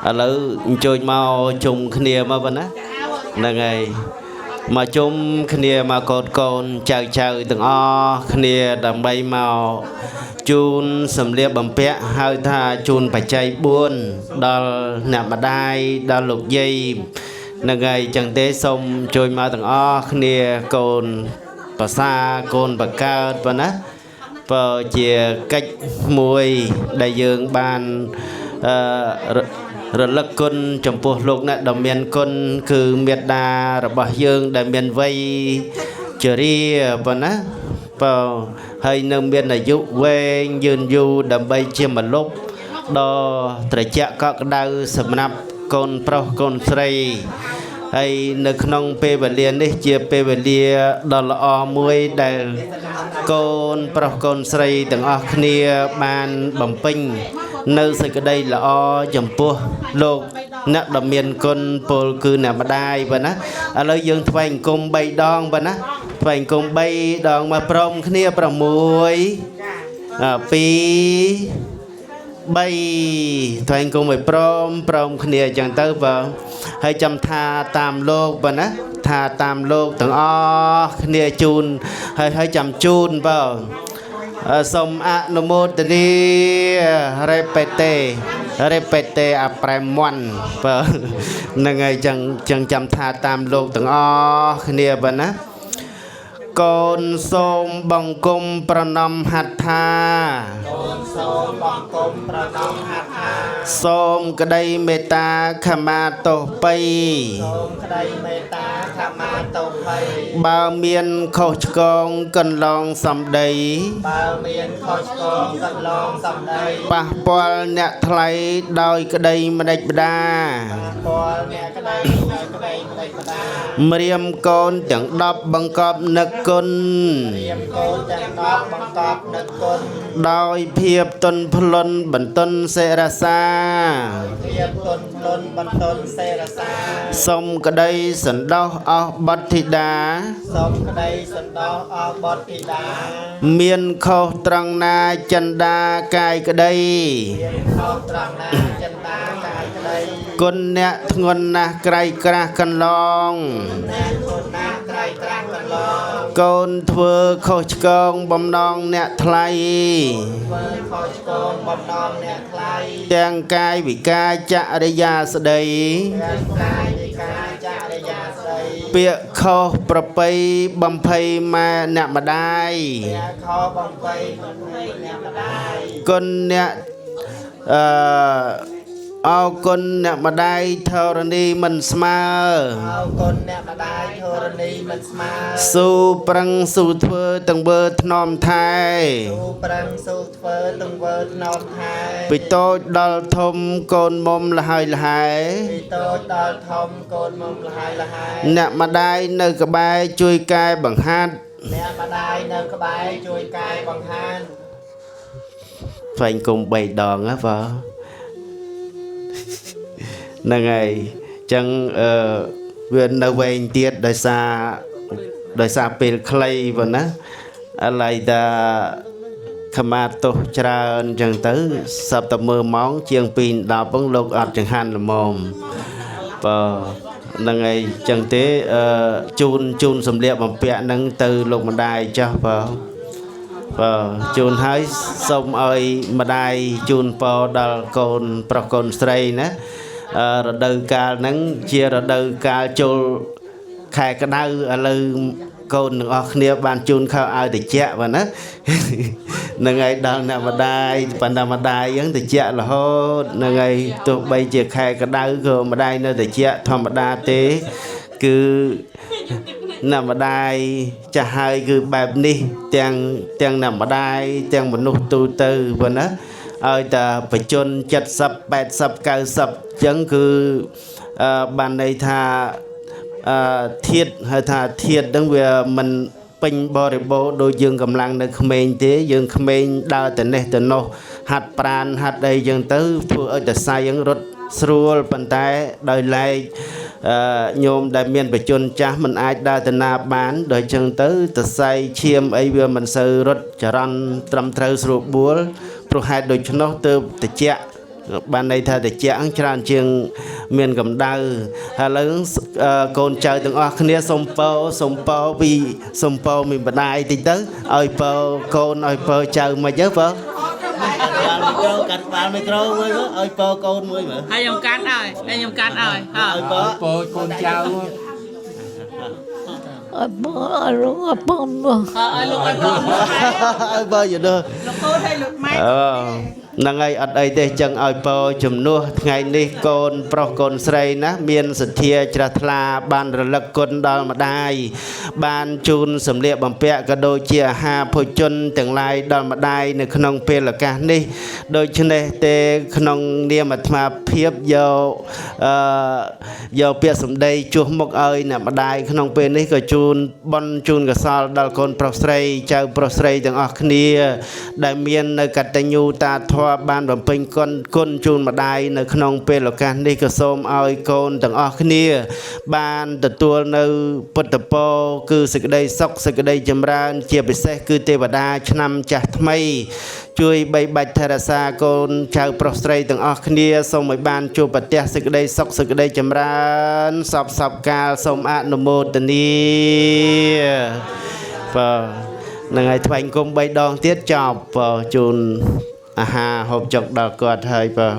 ឥឡូវអញ្ជើញមកជុំគ្នាមកប៉ុណ្ណាហ្នឹងហើយមកជុំគ្នាមកកូនកូនចៅចៅទាំងអស់គ្នាដើម្បីមកជូនសម្លៀកបំពាក់ហៅថាជូនបច្ច័យ4ដល់អ្នកម្ដាយដល់លោកយាយហ្នឹងហើយចឹងទេសូមជួយមកទាំងអស់គ្នាកូនប្រសាកូនបកើតប៉ុណ្ណាបើជាកិច្ចមួយដែលយើងបានអឺរលឹកគុណចំពោះលោកអ្នកដ៏មានគុណគឺមេត្តារបស់យើងដែលមានវ័យជរាប៉ុណ្ណាបើហើយនៅមានអាយុវែងយឺនយូរដើម្បីជាមលុបដ៏ត្រជាក់កក់ក្ដៅសម្រាប់កូនប្រុសកូនស្រីហើយនៅក្នុងពេលវេលានេះជាពេលវេលាដ៏ល្អមួយដែលកូនប្រុសកូនស្រីទាំងអស់គ្នាបានបំពេញនៅសេចក្តីល្អចំពោះលោកអ្នកដ៏មានគុណពលគឺអ្នកម្ដាយបាទណាឥឡូវយើងថ្វាយអង្គម3ដងបាទណាថ្វាយអង្គម3ដងមកព្រមគ្នា6 2 3ថ្វាយអង្គមឲ្យព្រមព្រមគ្នាអញ្ចឹងទៅបើហើយចាំថាតាមលោកបើណាថាតាមលោកទាំងអស់គ្នាជូនហើយហើយចាំជូនបើសូមអនុមោទនារេបេតេរេបេតេអប្រែមន់បើហ្នឹងហើយចឹងចឹងចាំថាតាមលោកទាំងអស់គ្នាបើណាកូនសូមបង្គំប្រណម្យហត្ថាកូនសូមបង្គំប្រណម្យហត្ថាសូមក្តីមេត្តាខមាទោសបៃសូមក្តីមេត្តាខមាទោសបៃបើមានខុសឆ្គងកន្លងសំដីបើមានខុសឆ្គងកន្លងសំដីប៉ះពាល់អ្នកថ្លៃដោយក្តីម្ដេចម្ដាប៉ះពាល់អ្នកក្តីដោយក្តីម្ដេចម្ដាម្រាមកូនទាំង10បង្កប់នឹកគុណម្រាមកូនទាំង10បង្កប់នឹកគុណដោយភាពទន់ភ្លន់បន្ទន់សិរសាភាពទន់ភ្លន់បន្ទន់សិរសាសូមក្តីសន្តោសអស់បុត្រធីតាសូមក្តីសន្តោសអស់បុត្រធីតាមានខុសត្រង់ណាចិន្តាកាយក្តីមានខុសត្រង់ណាចិន្តាកាយក្តីគុណអ្នកធ្ងន់ណាស់ក្រៃក្រាស់កន្លងអ្នកធ្ងន់ណាស់ក្រៃក្រាស់កន្លងកូនធ្វើខុសឆ្គងបំណងអ្នកថ្លៃធ្វើខុសឆ្គងបំណងអ្នកថ្លៃទាំងកាយវិការចរិយាស្ដីទាំងកាយវិការចរិយាស្ដីពាក្យខុសប្រពៃបំភ័យម៉ែអ្នកម្ដាយពាក្យខុសបំភ័យអ្នកម្ដាយគុណអ្នកអឺអរគុណអ្នកម្ដាយធរណីមិនស្មើអរគុណអ្នកម្ដាយធរណីមិនស្មើស៊ូប្រឹងស៊ូធ្វើទាំងវើថ្នមថែស៊ូប្រឹងស៊ូធ្វើទាំងវើថ្នមថែពីតូចដល់ធំកូនមុំលហើយលហែពីតូចដល់ធំកូនមុំលហើយលហែអ្នកម្ដាយនៅក្បែរជួយកែបង្ហាត់អ្នកម្ដាយនៅក្បែរជួយកែបង្ហាត់ថ្វាយគុំ3ដងណាបងហ្នឹងហើយអញ្ចឹងអឺវានៅវែងទៀតដោយសារពេលខ្លីប៉ុណ្ណាឥឡូវតាខមាទោសច្រើនអញ្ចឹងទៅសប្តាហ៍មើលម៉ោងជាង2:10ហ្នឹងលោកអត់ចង្ហាន់ល្មមបើហ្នឹងហើយអញ្ចឹងទេអឺជូនសម្លៀកបំពាក់ហ្នឹងទៅលោកម្ដាយចាស់បើបើជូនហើយសូមឲ្យម្ដាយជូនពរដល់កូនប្រុសកូនស្រីណារដូវកាលហ្នឹងជារដូវកាលចូលខែក្តៅឥឡូវកូនទាំងអស់គ្នាបានជូនខោអាវត្រជាក់បាទណាហ្នឹងហើយដល់អ្នកម្ដាយប៉ុន្តែម្ដាយហ្នឹងត្រជាក់រហូតហ្នឹងហើយទោះបីជាខែក្តៅក៏ម្ដាយនៅត្រជាក់ធម្មតាទេគឺអ្នកម្ដាយចាស់ហើយគឺបែបនេះទាំងអ្នកម្ដាយទាំងមនុស្សទូទៅប៉ុណ្ណាឲ្យតែបជន70 80 90ចឹងគឺបានន័យថាធាតហៅថាធាតហ្នឹងវាមិនពេញបរិបូរណ៍ដូចយើងកម្លាំងនៅក្មេងទេយើងក្មេងដើរទៅនេះទៅនោះហាត់ប្រានហាត់អីចឹងទៅធ្វើឲ្យតសៃហ្នឹងរត់ស្រួលប៉ុន្តែដោយឡែកញោមដែលមានបជនចាស់មិនអាចដើរទៅណាបានដោយចឹងទៅតសៃឈាមអីវាមិនសូវរត់ចរន្តត្រឹមត្រូវស្រួលបួលព្រោះហេតុដូច្នោះទើបតិច បានន័យថាតិចច្រើនជាងមានកម្ដៅហើយឥឡូវកូនចៅទាំងអស់គ្នាសុំពោសុំពោពីសុំពោមានម្ដាយតិចទៅឲ្យពោកូនឲ្យពោចៅមិនទៅបើកាត់ក្បាលមីក្រូកាត់ក្បាលមីក្រូមួយមើលឲ្យពោកូនមួយមើល ហើយខ្ញុំកាត់ឲ្យហើយខ្ញុំកាត់ឲ្យហ่า ឲ្យពោ ពោកូនចៅ ឲ្យបងឲ្យលោកឲ្យបងមក ឲ្យលោកឲ្យកូនមក ឲ្យបើយល់ លោកកូនឲ្យលោកម៉ែ អឺហ្នឹងហើយអត់អីទេចឹងឲ្យពោជំនួសថ្ងៃនេះកូនប្រុសកូនស្រីណាមានសទ្ធាជ្រះថ្លាបានរលឹកគុណដល់ម្ដាយបានជូនសម្លៀកបំពាក់ក៏ដូចជាអាហារភោជនទាំងឡាយដល់ម្ដាយនៅក្នុងពេលឱកាសនេះដូច្នេះទេក្នុងនាមអាត្មាភាពយកអឺយកពាក្យសម្ដីជួសមុខឲ្យអ្នកម្ដាយក្នុងពេលនេះក៏ជូនបុណ្យជូនកុសលដល់កូនប្រុសស្រីចៅប្រុសស្រីទាំងអស់គ្នា ដែលមាននៅកតញ្ញូតាធម៌បានបំពេញគុណគុណជូនម្ដាយនៅក្នុងពេលឱកាសនេះក៏សូមឲ្យកូនទាំងអស់គ្នា បានទទួលនៅពុទ្ធពរគឺសេចក្តីសុខសេចក្តីចម្រើន ជាពិសេសគឺទេវតាឆ្នាំចាស់ថ្មី ជួយបីបាច់ថែរក្សាកូនចៅប្រុសស្រីទាំងអស់គ្នាសូមឲ្យបានជួបប្រទះសេចក្តីសុខសេចក្តីចម្រើនសពសពកាលសូមអនុមោទនាបាទនឹងហើយថ្វាយគុំ3ដងទៀតចប់បើជូនអាហារហូបចុកដល់គាត់ហើយបើ